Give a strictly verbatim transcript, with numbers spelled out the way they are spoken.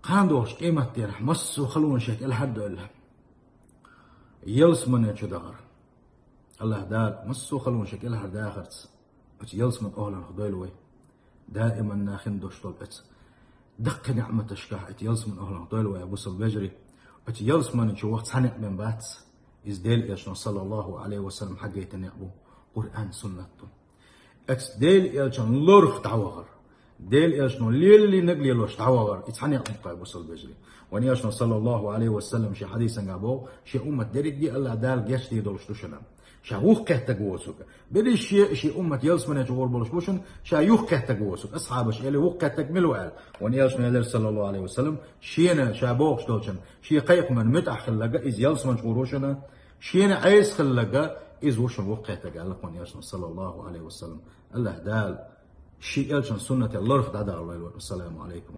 Кхана догӀучу къематдийнахь массо а халонаш шайн кӀелхьардойла ялсамане чу дахар. АллахӀ Дала массо а халонаш шайн кӀелхьардахарца, оцу ялсаман охӀланах дойла вай. Даиманна хин долуш долу оцу даккхий неӀматашкахь оцу ялсаман охӀланах дойла вай, бусалба вежарий. Оцу ялсамани чу ваха цхьа некъ бен бац. Иза Делан Элчано, саллаллаху Ӏалайхи ва саллам, хьагайтина некъ бу, Къуръан, суннат ду. Оцу Делан Элчанна лорах дӀавахар, Делан Элчано лелийнарг лелош дӀавахар, и цхьа некъ бу-кх, бусалба вежарий. Вайн Элчано, саллаллаху Ӏалайхи ва саллам, шен хьадисангахь боху, шен уммат дерриге а АллахӀ Дала гечдийр долуш ду шуна. Ша вукху кхеттарг воцург. Берриш шен, шен уммат ялсамане чу гӀур болуш бу шуна, ша юха кхеттарг воцург. Асхьабаша элира: «Вукху кхеттарг мила ву?» аьлла. Вайн Элчано элира, саллаллаху Ӏалайхи ва саллам, шена ша бохуш долчунна, шен кхайкхаман муьтӀахь хилларг, иза ялсамане чу гӀур ву шуна, шена Ӏеса хилларг, иза ву шуна вукху кхеттарг, аьлла вайн Элчано, саллаллаху Ӏалайхи ва саллам. АллахӀ Дала шен Элчанан суннате лорах дӀадахалойла вай. Ассаламу Ӏалайкум.